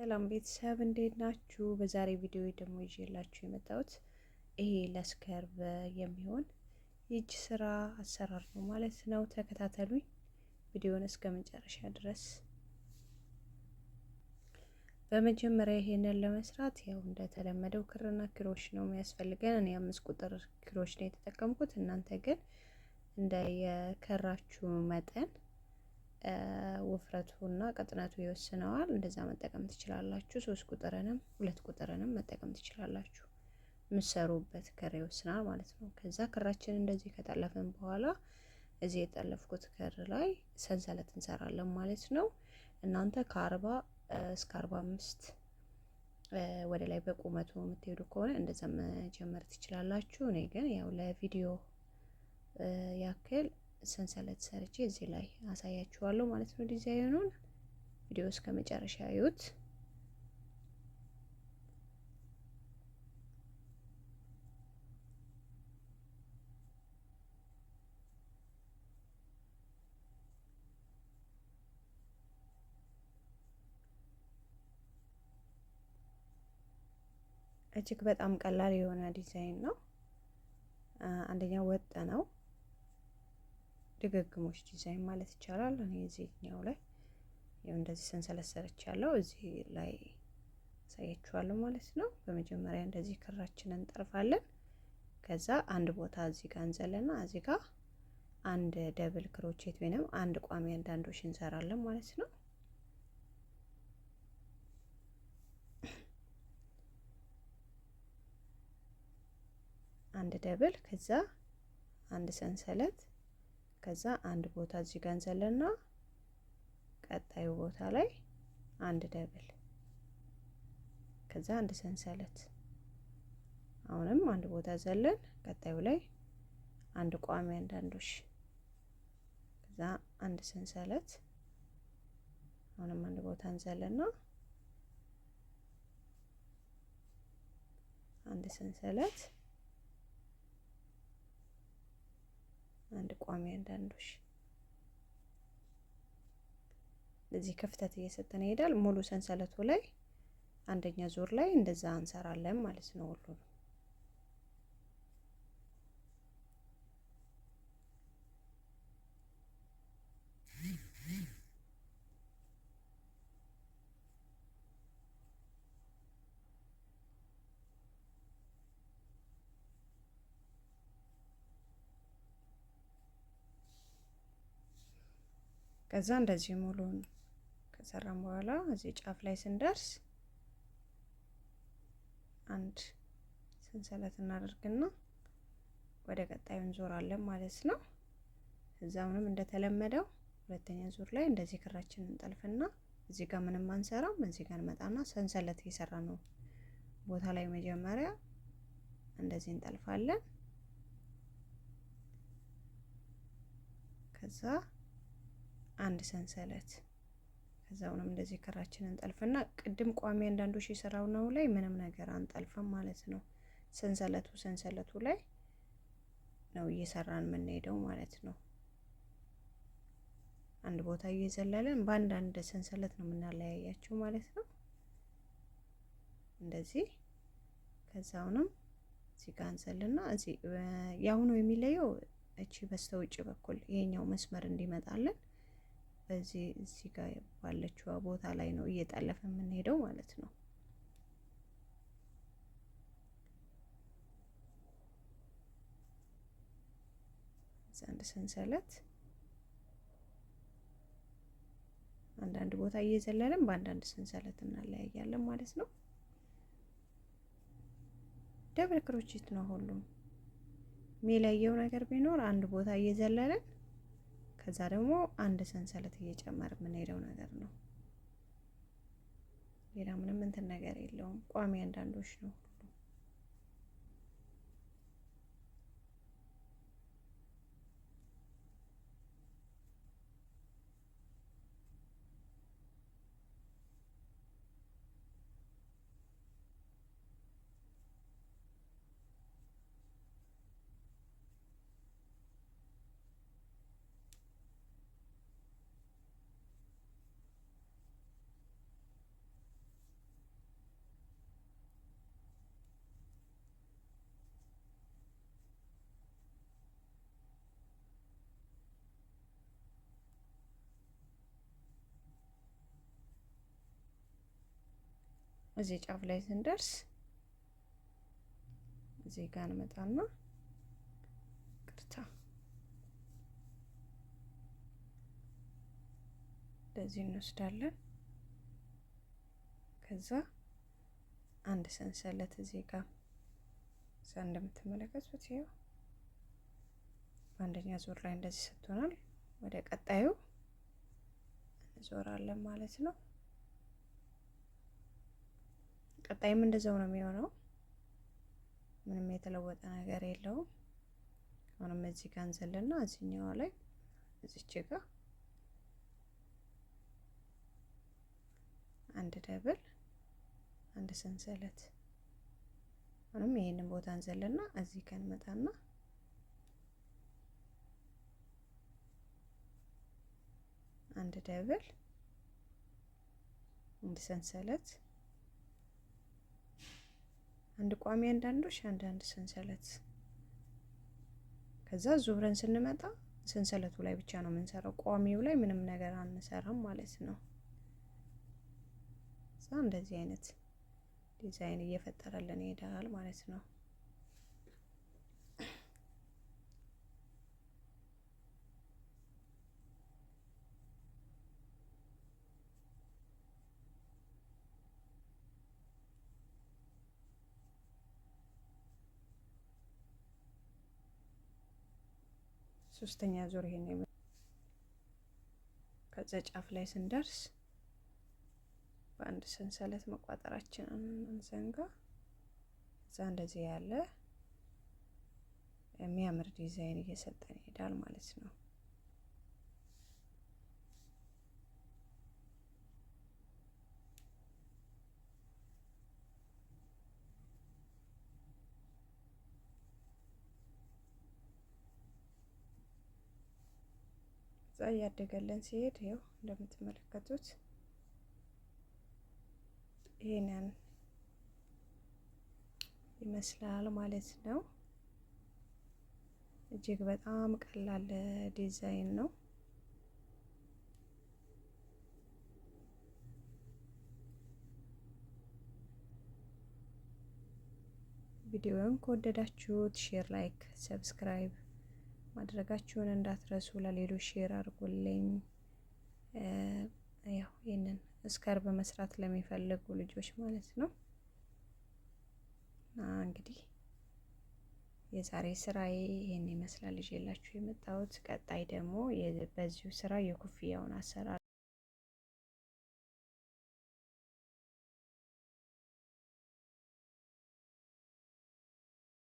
ሰላም ቤተሰብ እንዴት ናችሁ? በዛሬ ቪዲዮ ደግሞ ይዤላችሁ የመጣሁት ይሄ ለ scarf የሚሆን የእጅ ስራ አሰራር ነው ማለት ነው። ተከታተሉኝ ቪዲዮውን እስከ መጨረሻ ድረስ። በመጀመሪያ ይሄንን ለመስራት ያው እንደተለመደው ክርና ክሮሽ ነው የሚያስፈልገን። እኔ 5 ቁጥር ክሮሽ ነው የተጠቀምኩት። እናንተ ግን እንደ የከራችሁ መጠን ውፍረቱና ቅጥነቱ ይወስነዋል። እንደዛ መጠቀም ትችላላችሁ። 3 ቁጥርንም 2 ቁጥርንም መጠቀም ትችላላችሁ። የምትሰሩበት ክር ይወስናል ማለት ነው። ከዛ ክራችን እንደዚህ ከጠለፍን በኋላ እዚህ የጠለፍኩት ክር ላይ ሰንሰለት እንሰራለን ማለት ነው። እናንተ ከ40 እስከ 45 ወደ ላይ በቁመቱ የምትሄዱ ከሆነ እንደዛ መጀመር ትችላላችሁ። እኔ ግን ያው ለቪዲዮ ያክል ሰንሰለት ሰርቼ እዚህ ላይ አሳያችኋለሁ ማለት ነው። ዲዛይኑን ቪዲዮ እስከ መጨረሻ እዩት። እጅግ በጣም ቀላል የሆነ ዲዛይን ነው። አንደኛው ወጥ ነው፣ ድግግሞሽ ዲዛይን ማለት ይቻላል። እኔ እዚህኛው ላይ ያው እንደዚህ ሰንሰለት ሰርቻለሁ። እዚህ ላይ አሳያችኋለሁ ማለት ነው። በመጀመሪያ እንደዚህ ክራችንን እንጠልፋለን። ከዛ አንድ ቦታ እዚህ ጋር እንዘለና እዚህ ጋር አንድ double crochet ወይንም አንድ ቋሚ አንዳንዶች እንሰራለን ማለት ነው። አንድ double ከዛ አንድ ሰንሰለት ከዛ አንድ ቦታ እዚህ ጋር እንዘለና ቀጣዩ ቦታ ላይ አንድ double ከዛ አንድ ሰንሰለት አሁንም አንድ ቦታ ዘለን ቀጣዩ ላይ አንድ ቋሚ አንዳንዶች ከዛ አንድ ሰንሰለት አሁንም አንድ ቦታ እንዘለና አንድ ሰንሰለት አንድ ቋሚ አንዳንዶች እዚህ ክፍተት እየሰጠን ይሄዳል። ሙሉ ሰንሰለቱ ላይ አንደኛ ዙር ላይ እንደዛ እንሰራለን ማለት ነው። ሁሉንም ከዛ እንደዚህ ሙሉን ከሰራን በኋላ እዚህ ጫፍ ላይ ስንደርስ አንድ ሰንሰለት እናደርግና ወደ ቀጣዩ እንዞራለን ማለት ነው። እዛውንም እንደተለመደው ሁለተኛ ዙር ላይ እንደዚህ ክራችንን እንጠልፍና እዚህ ጋር ምንም አንሰራም። እዚህ ጋር እንመጣና ሰንሰለት እየሰራ ነው ቦታ ላይ መጀመሪያ እንደዚህ እንጠልፋለን። ከዛ አንድ ሰንሰለት ከዛውንም እንደዚህ ክራችንን እንጠልፍና ቅድም ቋሚ አንዳንዶች የሰራው ነው ላይ ምንም ነገር አንጠልፍም ማለት ነው። ሰንሰለቱ ላይ ነው እየሰራን የምንሄደው ማለት ነው። አንድ ቦታ እየዘለለን በአንዳንድ ሰንሰለት ነው የምናለያያቸው ማለት ነው። እንደዚህ ከዛውንም እዚህ ጋር እንዘልና እዚህ ያሁኑ የሚለየው እቺ በስተውጭ በኩል ይሄኛው መስመር እንዲመጣልን በዚህ እዚህ ጋር ባለችው ቦታ ላይ ነው እየጠለፈ የምንሄደው ማለት ነው። አንድ ሰንሰለት አንዳንድ ቦታ እየዘለልን በአንዳንድ ሰንሰለት እናለያያለን ማለት ነው። double crochet ነው ሁሉም። የሚለየው ነገር ቢኖር አንድ ቦታ እየዘለልን ከዛ ደግሞ አንድ ሰንሰለት እየጨመር የምንሄደው ነገር ነው። ሌላ ምንም እንትን ነገር የለውም። ቋሚ አንዳንዶች ነው። እዚህ ጫፍ ላይ ስንደርስ እዚህ ጋር እንመጣና ቅርታ እንደዚህ እንወስዳለን። ከዛ አንድ ሰንሰለት እዚህ ጋር እዛ እንደምትመለከቱት ይኸው በአንደኛ ዙር ላይ እንደዚህ ሰጥቶናል። ወደ ቀጣዩ እንዞራለን ማለት ነው። ቀጣይም እንደዛው ነው የሚሆነው። ምንም የተለወጠ ነገር የለውም። አሁንም እዚህ ጋር እንዘልና እዚህኛዋ ላይ እዚች ጋር አንድ double አንድ ሰንሰለት። አሁንም ይሄንን ቦታ እንዘልና እዚህ ጋር እንመጣና አንድ double አንድ ሰንሰለት አንድ ቋሚ አንዳንዶች አንዳንድ ሰንሰለት። ከዛ ዙብረን ስንመጣ ሰንሰለቱ ላይ ብቻ ነው የምንሰራው፣ ቋሚው ላይ ምንም ነገር አንሰራም ማለት ነው። እዛ እንደዚህ አይነት ዲዛይን እየፈጠረልን ይሄዳል ማለት ነው። ሶስተኛ ዙር ይሄን ነው። ከዛ ጫፍ ላይ ስንደርስ በአንድ ሰንሰለት መቋጠራችንን እንዘንጋ። እዛ እንደዚህ ያለ የሚያምር ዲዛይን እየሰጠን ይሄዳል ማለት ነው። እዛ እያደገልን ሲሄድ ይኸው እንደምትመለከቱት ይሄንን ይመስላል ማለት ነው። እጅግ በጣም ቀላል ዲዛይን ነው። ቪዲዮውን ከወደዳችሁት share፣ like፣ subscribe ማድረጋችሁን እንዳትረሱ። ለሌሎች share አድርጉልኝ። ያው ይህንን scarf መስራት ለሚፈልጉ ልጆች ማለት ነው። እና እንግዲህ የዛሬ ስራዬ ይህን ይመስላል ይዤላችሁ የመጣሁት። ቀጣይ ደግሞ በዚሁ ስራ የኩፍያውን አሰራር